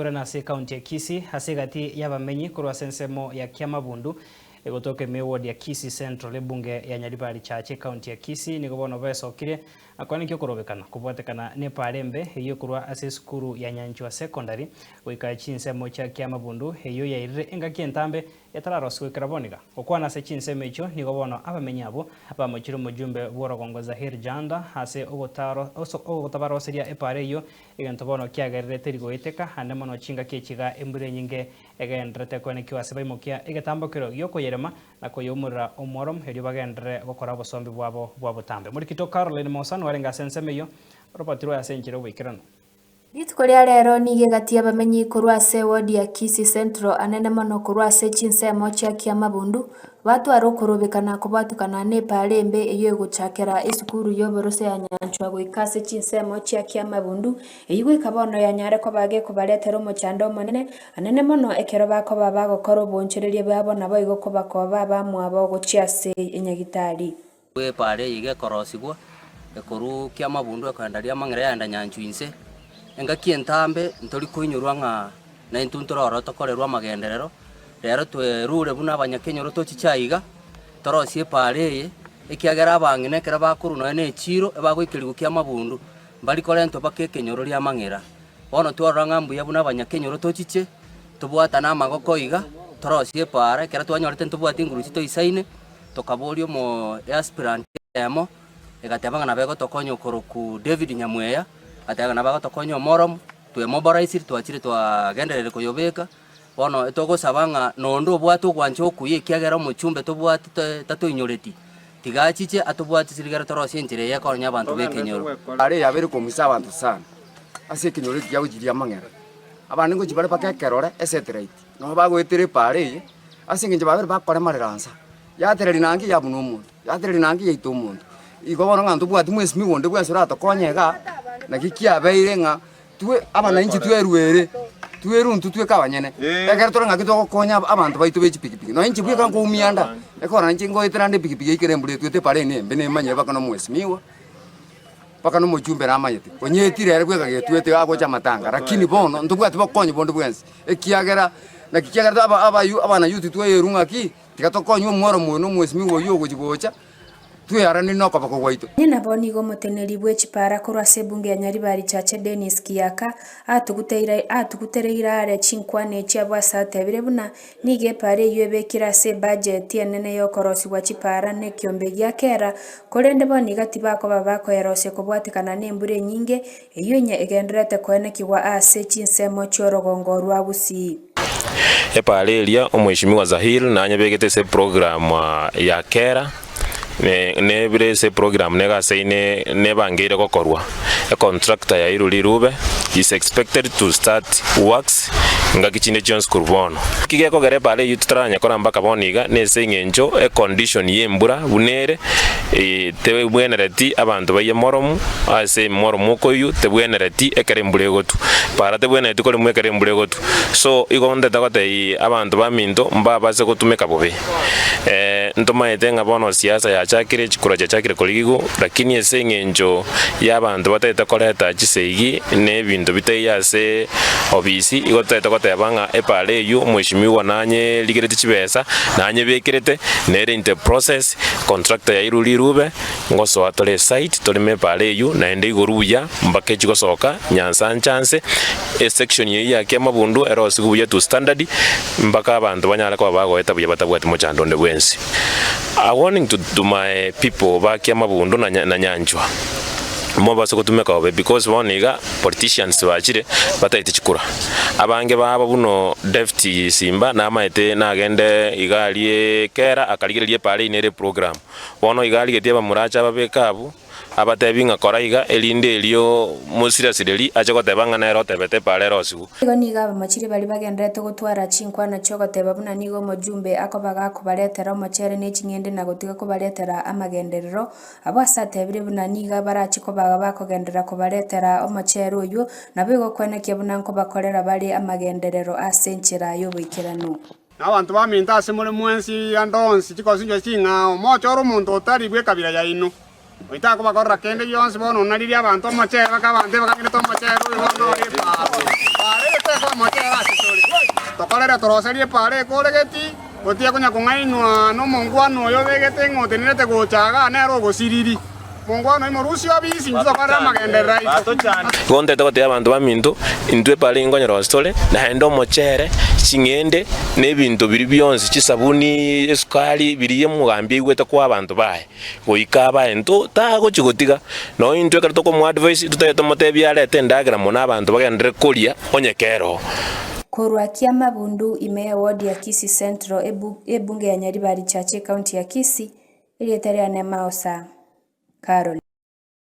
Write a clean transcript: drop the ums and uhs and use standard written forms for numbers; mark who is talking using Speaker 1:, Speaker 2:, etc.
Speaker 1: Korana ase ekaunti ya Kisii ase egati y'abamenyi korwa ase ensemo ya Kiamabundu egotoka ime eward ya Kisii Central ebunge ya Nyaribari Chache ekaunti ya Kisii nigo bono besokire akwane okorobekana kobwatekana nepaara embe eyio ekorwa ase esukuru ya Nyanchwa Secondary goika chinsemo chia Kiamabundu eyio yairire engaki entambe etararosiwa ekero bono iga. Gokwana ase chinsemo echio nigo bono abamenyi abwo bamochire omojumbe bw'orogongo Zahir Janda ase ogotabaroseria epaara eyio Egento bono kiagerire teri goeteka, ande mono chingaki echi iga embura enyinge egendererete koenekiwa ase baimokia egetambokero gi'okoyerema na koyeumorera omworo, erio bagenderere gokora obosombi bwabo bwa botambe. Morikito Caroline Mosano arenge ase ensemo eyio, robatirwe ase enchera y'oboikeranu.
Speaker 2: Rituko ria rero nigo egati y'abamenyi korwa ase ewodi ya Kisii Central anene mono korwa ase chinsemo chia Kiamabundu Batware okorobekana kobwatukana nepaara embe eyio egochakera esukuru y'oborose ya Nyanchwa goika ase chinsemo chia Kiamabundu, eyio goika bono yanyare koba gekobaretera omochando omonene, anene mono ekero bakoba bagokora oboonchoreria bwabo naboigo kobakoba abamwabo gochia ase enyagitari.
Speaker 3: Epaara eye iga ekorosigwa, ekorwa Kiamabundu ekoenda Riamang'ira yaenda Nyanchwa inse, engaki entambe ntori koinyorwa ng'a naintwe ntore ororo tokorerwe amagenderero, rero twerure buna abanyakenyoro tochiche aiga, torosie epaara eye, ekiagera abang'ina ekero bakorwa nonya na echiro, ebagoikerigwa Kiamabundu, mbari korentwa mpaka ekenyoro Riamang'ira. Bono twarora ng'a mbuya buna abanyakenyoro tochiche, tobwatane amagoko iga, torosie epaara, ekero twanyorete ntobwati nguru chitoisaine. Tokaboria omoaspirant eyemo, egateba ng'a nabo egotokonya okorokwa David Nyamweya, agateba ng'a nabo agotokonya omoromo, twemoboraisire twachire twagendererire koyobeka, bono etogosaba ng'a nonde obwate ogwancha okuya ekiagera omochumbe tobwate te tatoinyoreti, tiga achiche atobwatisire rigere torosie enchera eye ekonya abanto ba ekenyoro.
Speaker 4: Are yabeire komusa abanto sana ase ekenyoro eke kiagochiria amang'era. Abande ngochia bare mpaka ekerore esatellite, nabo bagoetera epaara eye. Ase engencho babere bakoremarera nsa, yatereri nange yabuna omonto, yatereri nange yaita omonto. Igo bono ng'a ntobwati mwesimi onde bwensi oratokonye igaa, naki kiabeire ng'a twe abananchi twerwere, twerwe intwe tweka abanyene. Ekero tore ng'aki togokonya aba abanto baito be chipikipiki, nonye inche bweka nkoumia nda, ekero inche ngoetera nde epikipiki yaikera embura etwete epara ene embe nemanyire mpaka na omwesimiwa, mpaka na omochumbe namanyete, onyetire ere bweka getwete agocha amatanga, rakini bono ntobwati bokonyi bonde bwensi. Ekiagera, naki kiagera aba abayu abanayuti twayerwa ng'aki, tiga tokonywe omworomo oyo na omwesimigwa oyio ogochia gocha, twearanire nokoboko gwaito.
Speaker 2: Onye nabo nigo omoteneneri bwe chipara korwa ase ebunge ya Nyaribari Chache Dennis Kiyaka atuguteire atugutereire are chinkwana echi abwo ase atebire buna nigo epara eyio ebekire ase ebudget enene yokorosigwa chipara na ekiombe gia kera korende bono iga tibakoba bakoyerosia kobwatekana na embura enyinge Eyio inye egendererete koenekigwa ase chinsemo chi'orogongo rwa Gusii.
Speaker 5: Epaara eria omweshimiwa Zahir nanyebegete ase eprogram ya kera nebire ase eprogram negaseine nebangeire gokorwa. Econtractor yairwe rirube is expected to start works ngaki chinde chionsi korwa bono. Eki gekogera epaara eyio totaranyekora mpaka bono iga nese eng'encho econdition yembura buna ere Tebwenereti abanto baiye moromu ase emoromu okoyio, tebwenereti ekero embura egotwa. Para tebwenereti koremwa ekero embura egotwa. So igo ntete gotebia abanto baminto mbabase gotumeka bobe. Ntomaete ng'a bono siasa yachakire, chikura chiachakire korigigwa, lakini ase eng'encho ya abanto batagete koreta chisegi na ebinto bitaiyo ase obisi, igo totagete goteba ng'a epara eyio omweshimiwa nanyerigereti chibesa, nanyebekerete, nere in the process. Contractor yairwe rirube, ngosoa tore esite toreme epaara eywo naende igoro buya mpaka echi gosoka nyansa nchanse esection eywo ya kiamabundu erosigwe buya to standard mpaka abanto banyare koba bagoeta buya batabwati mochando onde bwensi. A warning to to my people ba kiamabundu na na nyanchwa mobase gotumeka bobe because bono iga politicians bachire bataeti chikura. Abange babo buna David Simba namaete nagende iga arie kera akarigereria epaara eyio nere eprogram. Bono iga arigetie abamurache ababeke abwo, abatebi ng'a kora iga erinde erio mosirasireri ache goteba ng'a nere otebete epaara erosigwe.
Speaker 2: Igo nigo abamachiri baria bagendererete gotwara chinkwana chi'ogoteba buna nigo omojumbe akoba gakobaretera omochere ne ching'ende na gotiga kobaretera amagenderero, Abwo ase atebire buna nigo barache koba bakogenderera kobaretera omochere oyio, naboigo kwenekia buna nkobakorera bare amagenderero ase enchera y'oboikeranu.
Speaker 6: Na abanto baminto ase more mwensi ande onsi chikosinchwa ching'ao, mochore omonto otari bw'ekabira yaino. Oito akobakorera kende gionsi bono onaririe abanto omochere baka abanto ebakang'inete omochere oyo bono ore epaara. Epaara eye tekoa omochere ase tore. Tokorere toroserie epaara ekoregeti, gotiga konya kong'ainwa nomongwana oyo obegete ng'a otenerete gocha igaa nere ogosiriri. Mongwana oyo morusie obisi intwe tokorere amagenderero aito.
Speaker 5: Igo ntete gotebia abanto baminto, intwe epaara eye nkonyerosia tore, naende omochere, ching'ende, na ebinto biria bionsi, chisabuni, esukari, biria omogambi aigwete koa abanto baye. Goika abae nto tagochi gotiga, nonya intwe ekero tokomoadvise totebe tomotebie arete endagera mono abanto bagenderere koria onye keroo.
Speaker 2: Korwa Kiamabundu ime y'ewodi ya Kisii Central ebunge ya Nyaribari Chache ekaunti ya Kisii, erieta riane Maosa Caroline.